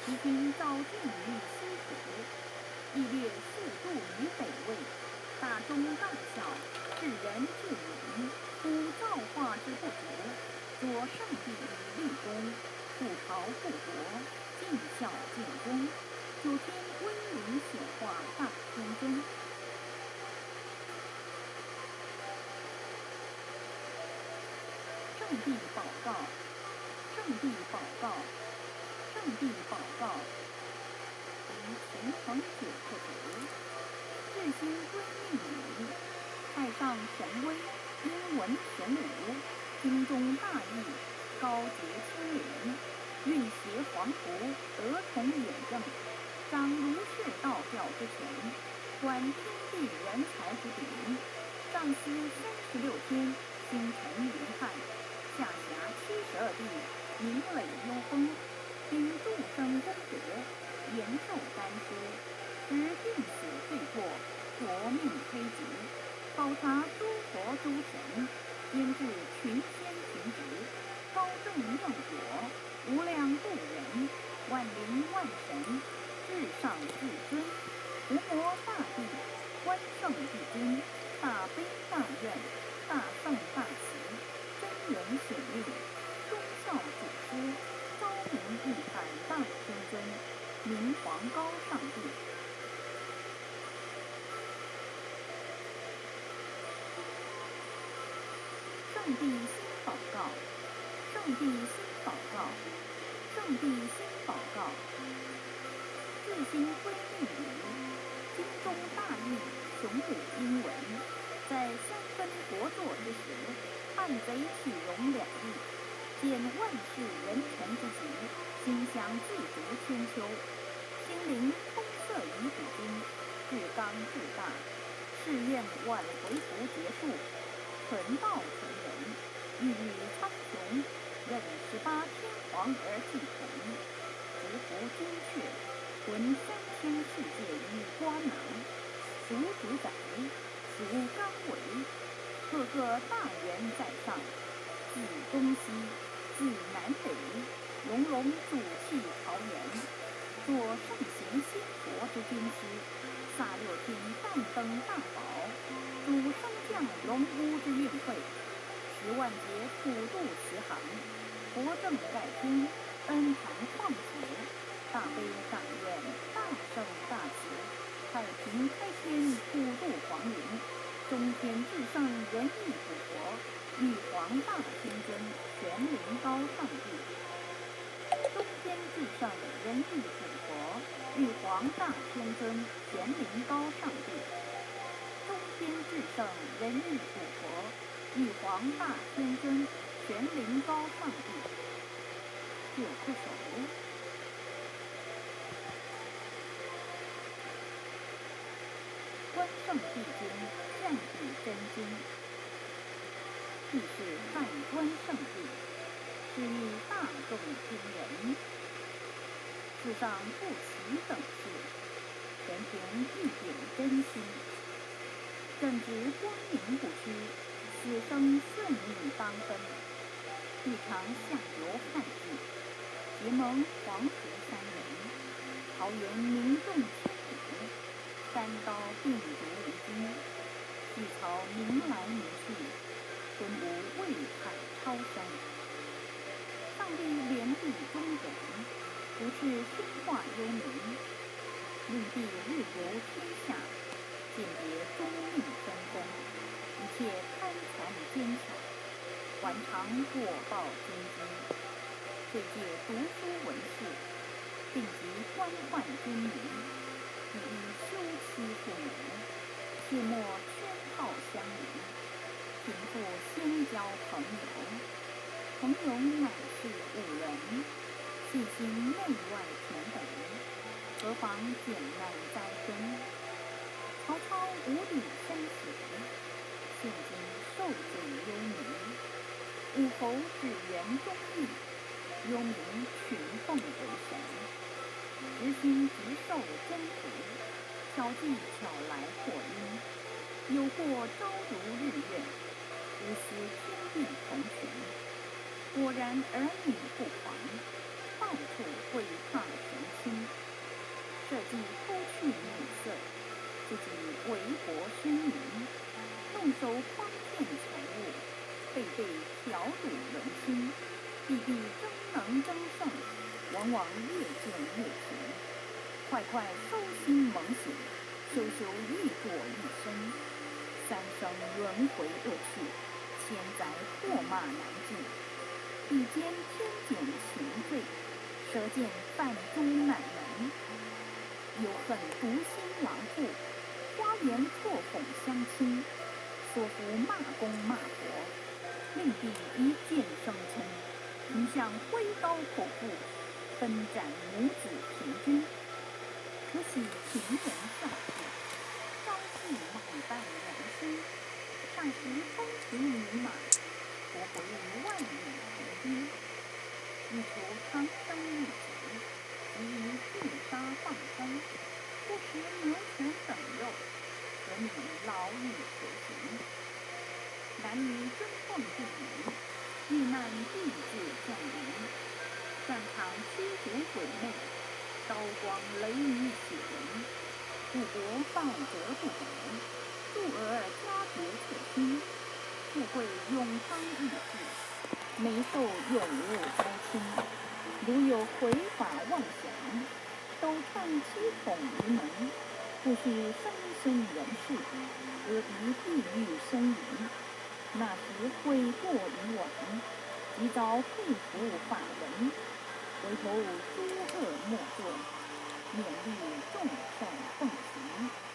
其君早见於西土，亦略速度於北魏，大忠大孝，至仁至勇，忽造化之不足，佐上帝以立功，護朝護國，盡孝盡忠，九天威靈顯化大天尊。聖帝寶誥，聖帝寶誥，聖帝寶誥，於虔誠九叩首，至心歸命禮，太上神威，英文雄武，精忠大義，高潔清廉，運邪黃符，得寵眼正，掌儒釋道教之權，管天地人才之柄，上司36天，星辰雲漢，下轄72地，明磊幽風，秉眾生功德，延壽丹書，知病死罪過，奪命推吉，考察諸佛諸神，監制群仙群職，高正妙果，無量度人，萬靈萬神，至上至尊，伏魔大帝，關聖帝君，大悲大願，大聖大慈，真言顯密，忠孝祖師，昭明玉海大天尊，明皇高上帝。聖帝心寶誥，聖帝心寶誥，聖帝心寶誥，至心歸命禮，精忠大義，雄武英文，在三分國祚之時，叛賊豈容兩立，見萬世人臣之急，心相自足千秋，心靈通塞於古今，至剛至大，誓願挽回符結束，純道純人，郁郁蒼穹，任18天皇而繼統，直服朱雀，渾3000世界於瓜囊，孰主宰？孰剛維？赫赫大元在上，自東西，自南北，隆隆祖氣朝元，作聖賢仙佛之軍師，薩六天誕登大寶，主升降龍屋之運會，10萬劫普渡慈航，佛正蓋天，恩壇曠劫，大悲大願，大聖大慈，太平開天，普渡皇靈，中天至聖仁義普佛，玉皇大天尊，玄靈高上帝。中天至聖仁義普佛，玉皇大天尊，玄靈高上帝。中天至聖仁義普佛，玉皇大天尊，玄靈高上帝。九叩首。關聖帝君善筆真經，亦是漢關聖帝，是欲大眾天人。世上不齊等事，全憑一點真心，正直光明不虛，死生順命當分。一場下游漢紀，結盟黃胡三人，桃園民眾千古，單刀定足於今。欲曹明來明去，孫吳魏海超山。上帝憐地中等，不是生化幽冥，令帝日遊天下，鑑別終命紛爭，一切貪殘奸巧，還償果報經經。遂借讀書文士，定及官宦軍民，以休妻父母，切莫圈套相鄰，貧富先交朋友，朋友乃是五倫，細心內外平等，何妨減難災生？曹操無底深水，現今受罪幽冥，武侯只緣忠義，幽冥群奉為神，直心直受真福，巧計巧來禍因，有過朝如日月，無私天地同全。果然兒女不狂，到處會怕神奇。彼彼真能真胜，往往越见越贫。快快收心猛醒，修修愈过愈深。三生轮回恶趣，千灾祸骂难尽。彼间添减情罪，舌剑犯诸满门。又恨毒心狼妇，花言错哄相亲，说服骂公骂婆，令彼一见生嗔，欲向挥刀剖腹，分斩母子平均。可喜贫人孝子，朝夕满伴良心，霎时风驰泥马，夺回万里平均。欲求长生日吉，即宜戒杀放生，不食牛犬等肉，可免牢狱徒刑。男女尊奉地狱，遇难必自降临。战场驱逐鬼魅，刀光雷雨血淋。故国败则不改，渡儿家绝策心，富贵永昌易逝，眉寿永无灾侵。如有毁法妄想，抖颤七孔于门，不须生生人世，而于地狱呻吟。那时悔过已晚，及早佩服法轮，回头诸恶莫作，勉励众善奉行。